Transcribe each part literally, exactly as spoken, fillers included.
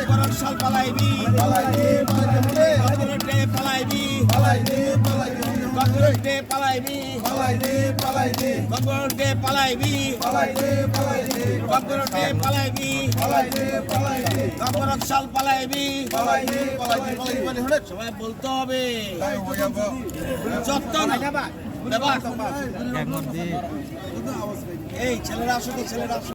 Kok Borok sal palaibi. Palaibi, palaibi, palaibi. Kok Borok de palaibi. Palaibi, palaibi. Kok Borok de palaibi. Palaibi, palaibi. Kok Borok de palaibi. Palaibi, palaibi. Kok Borok de palaibi. Palaibi, palaibi. Kok Borok sal palaibi. Palaibi, palaibi, palaibi. সবাই বলতে হবে। তাই হয়ে যাবো। যত্ন না। বাবা। এই ছেলেরা আসো তো, ছেলেরা আসো।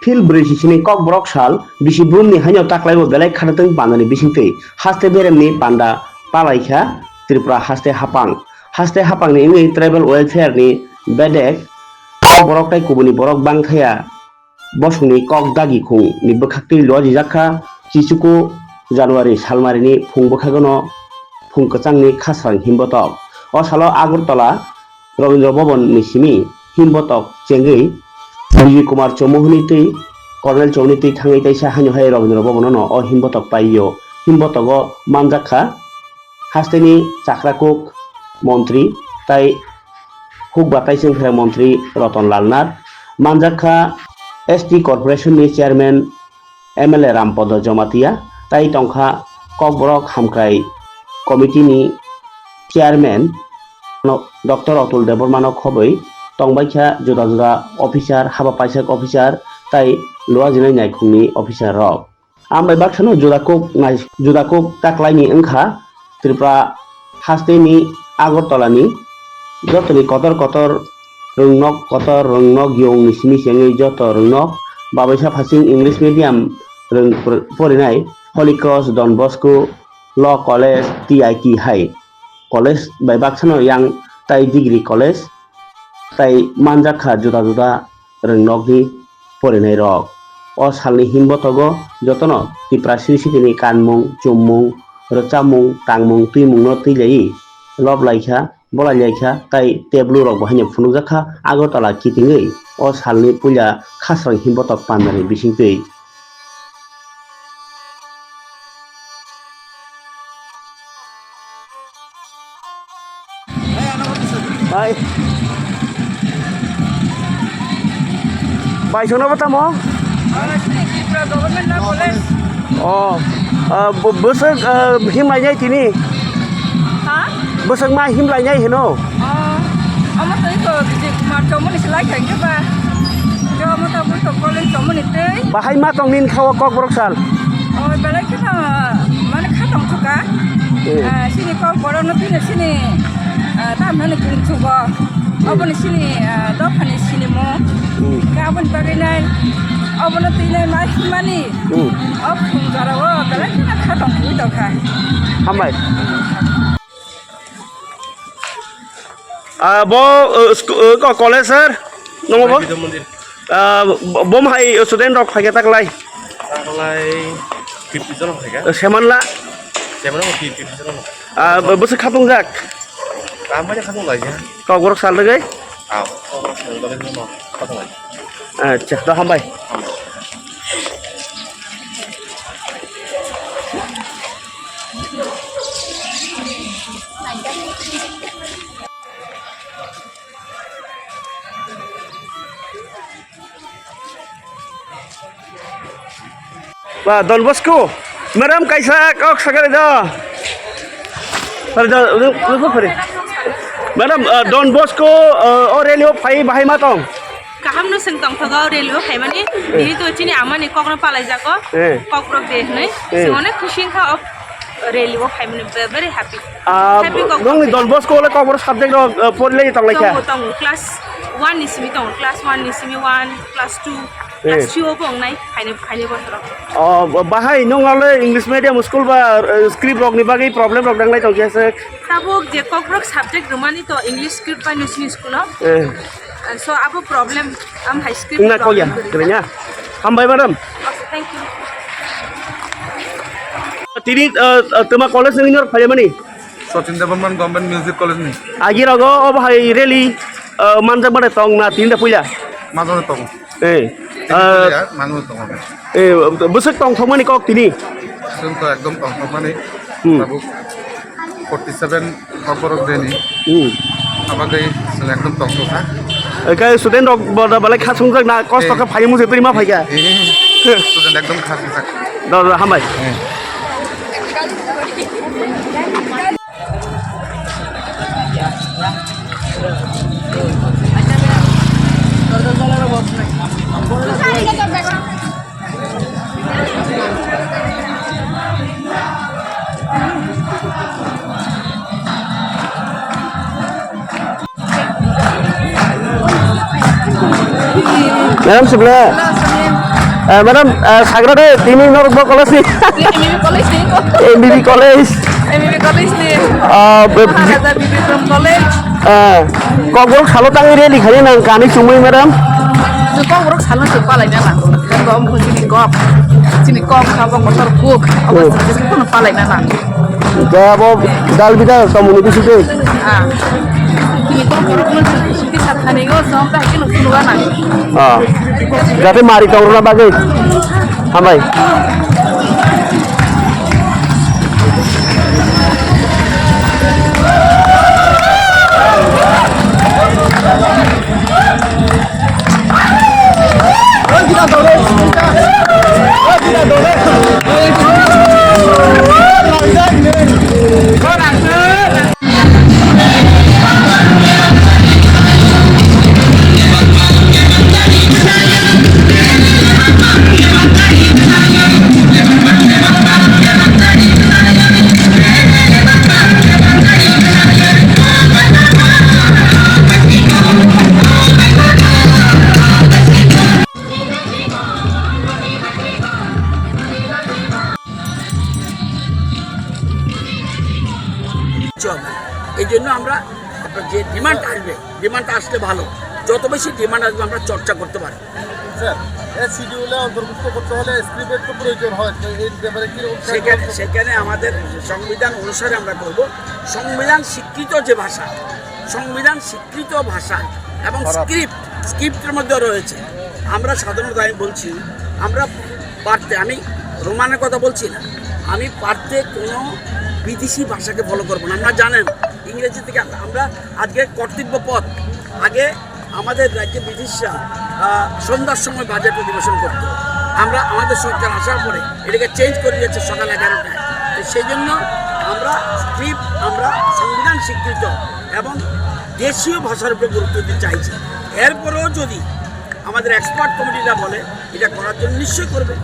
Phil brwi sisini Kokborok sal bisi bumni haino taklaibo belai khatatwng pandani bisingtwi haste beremni panda palaikha Tripura haste hapang. Haste hapangni wngwi tribal welfare ni bedek Kokborok tei kubuni borok bangthaya bosongni kok dagi khung ni bwkhaktwi luajijak kha. Chichuku January salmarini phung bwkhagono phung kwchangni khasrang himbotok. O salo Agartala Rabindra Bhavan ni simi himbotok chengwi Vijay Kumar Chowmuhani twi Colonel Chowmuhani twi thangwi teisa haino hai Rabindra Bhavan no o himbotok paio. Himbotogo manjak kha hasteni chakrakuk montri tai hukba taising phera montri Ratan Lal Nath, manjak kha S T Corporation ni chairman M L A Rampada Jamatia, tai tongkha Kokborok Hamkrai Committee ni chairman no Doctor Atul Debbarma no khobwi tongbaikha juda juda officer, haba paisag officer tai luajinai naikhungni officer rok. Ambai baksano judakuk nai-, judakuk taklaini wngkha Tripura hasteni Agartala ni jotoni kotor kotor rwngnok, kotor rwngnok yong ni simi sengwi joto rwngnok babaisa phasing English medium rwng pr-, porinai Holy Cross, Don Bosco, Law College, T I T hai college bai baksano yang tai degree college tai manjak kha juda juda rwngnokni porinai rok. O salni himbotogo jotono Tipra siri sitini kanmung, chummung, rwchapmung, tangmung, twimungno twi laiwi lob lai kha, bolai lai kha, tai tablu rok bo haino phunukjak kha Agartala kitingwi o salni puila khasrang himbotok pandani bisingtwi. Bai. Bai, songno bo tamo? Tripura Government Law College. Oh. Ah, bo-, bwswk, ah, himlainai tini? Ha? Bwswk ma himlainai hino? Oh. Omo to iko Vijay Kumar Chowmuhani se lai kha hwnkhe ba. Hwnkhe omo to bwswk Colin Chowmuhani tei. Bahai ma tongni wngkha o Kokborok sal? Oh, belai kheno, mane kha tong kha. Hmm. Ah, sini Kokborok no tini sini, ah, tam hwnwi kung chugo. Hmm. Oboni sini, ah, dophani sinimung. Hmm. Khe aboni bagwi nai, obono twi nai ma himani. Hmm. O khung jorao belai kheno kha tong kha. Hambai. Ah, bo, uh, sku-, uh, ko-, college, sir? Nongo bo? Bidya Mandir. Ah, bo, bo hai student rok phaikhe taklai? Taklai fifty jon phaikha. Uh, semanla? Semanla fifty jon. Ah, bo, bwswk khatung jak? Tamo khatung lai ya. Kokborok sal rwgwi? Ah, khatung lai. Acha, to hambai. Ba, Don Bosco. Madam, kaisa kok sakali do. Pare do, ru-, ru-, ru-, pare. Madam, uh, Don Bosco, uh, o rally o phai bahai ma tong? Kaham no seng tong thogo o rally o phaimani. Eh. Dini to chini amani kok no palai jago. Eh. Kok rok de hnoi. Eh. Sing onek khusi wngkha o rally o phaimani, ve-, very happy. Ah, happy kok nongni rok. Don Bosco le kok boro subject rok, uh, porilai tong lai kha? Tongo, tongo. Class one ni simi tongo. Class one ni simi one, class two. Class Eh. three o bo wngnai, phaini, phaini bosoro. Oh, bahai nwng ale English medium school ba, eh, script rok ni bagwi problem rok nanglai tong khe se? Tabuk je Kokborok subject rwmani to English script bai nw sini school o. Eh. And so abo problem, am hai script Wngna problem kok ya, kwrwi kha. Kwrwi ya. Hambai madam. Okay, thank you. Tini, eh, eh, twma college ni norok phaimani? Sachin Debbarman Government Music College ni. Agi rogo obo hai rally, eh, manjak mane tong na tini da puila? Manjak mane tong. Eh, Tini ah, puila, manjak mane tong. Eh, bwswk tong thokmani kok tini? Chwng to ekdom tong thokmani. Hmm. Tabuk forty seven Kokborok deni. Hmm. Abagwi chwng ekdom tong thokha. Eke student rok bo da belai khasung jak na kosto Eh. khe phai mujhe twi ma phai kha. Eh, student ekdom khasung jak. Do, do, hambai. Eh. Madam sibla. Eh, madam, eh, sagra de tini norok bo college ni. Tini M B B college ni. M B B college. M B B college ni. Ah, be- Maharaja B B Brum College. Ah, Kokborok salo tangwi rally khani nang kani chumui madam. Kokborok salo se palai na nang. Kok chini kok. Chini kok sabo kotor kuk. Abo Hmm. se kono palai na nang. Khe abo dal bida tomoni bisingtwi? Ah. Tini kok borok no singke sathani go som ta hino sunuga nang. Ah. Jate mari tongrona bagwi. Hambai. চল, এই জন্য আমরা যে ডিমান্ড আসবে, ডিমান্ড আসলে ভালো, যত বেশি ডিমান্ড আসবে আমরা চর্চা করতে পারবো। স্যার, এই শিডিউলে অন্তর্ভুক্ত করতে হলে স্ক্রিপ্টের তো প্রয়োজন হয়, তো এই ব্যাপারে কীরকম সেখানে সেখানে আমাদের সংবিধান অনুসারে আমরা করব। সংবিধান স্বীকৃত যে ভাষা, সংবিধান স্বীকৃত ভাষা এবং খারাপ। স্ক্রিপ্ট, স্ক্রিপ্টের মধ্যে রয়েছে। আমরা সাধারণত, আমি বলছি, আমরা পারতে, আমি রোমানের কথা বলছি না, আমি পারতে কোনো বিদেশি ভাষাকে ফলো করবো না। আপনারা জানেন, ইংরেজি থেকে আমরা আজকে কর্তব্য পথ, আগে আমাদের রাজ্যে ব্রিটিশরা, আহ, সন্ধ্যার সময় বাজেট অধিবেশন করতো। আমরা, আমাদের সরকার আসার পরে এটাকে চেঞ্জ করে দিয়েছে সকাল এগারোটায়। তো সেই জন্য আমরা স্ক্রিপ্ট, আমরা সংবিধান স্বীকৃত এবং দেশীয় ভাষার উপরে গুরুত্ব দিতে চাইছি। এরপরেও যদি আমাদের এক্সপার্ট কমিটিরা বলে এটা করার জন্য, নিশ্চয়ই করবে।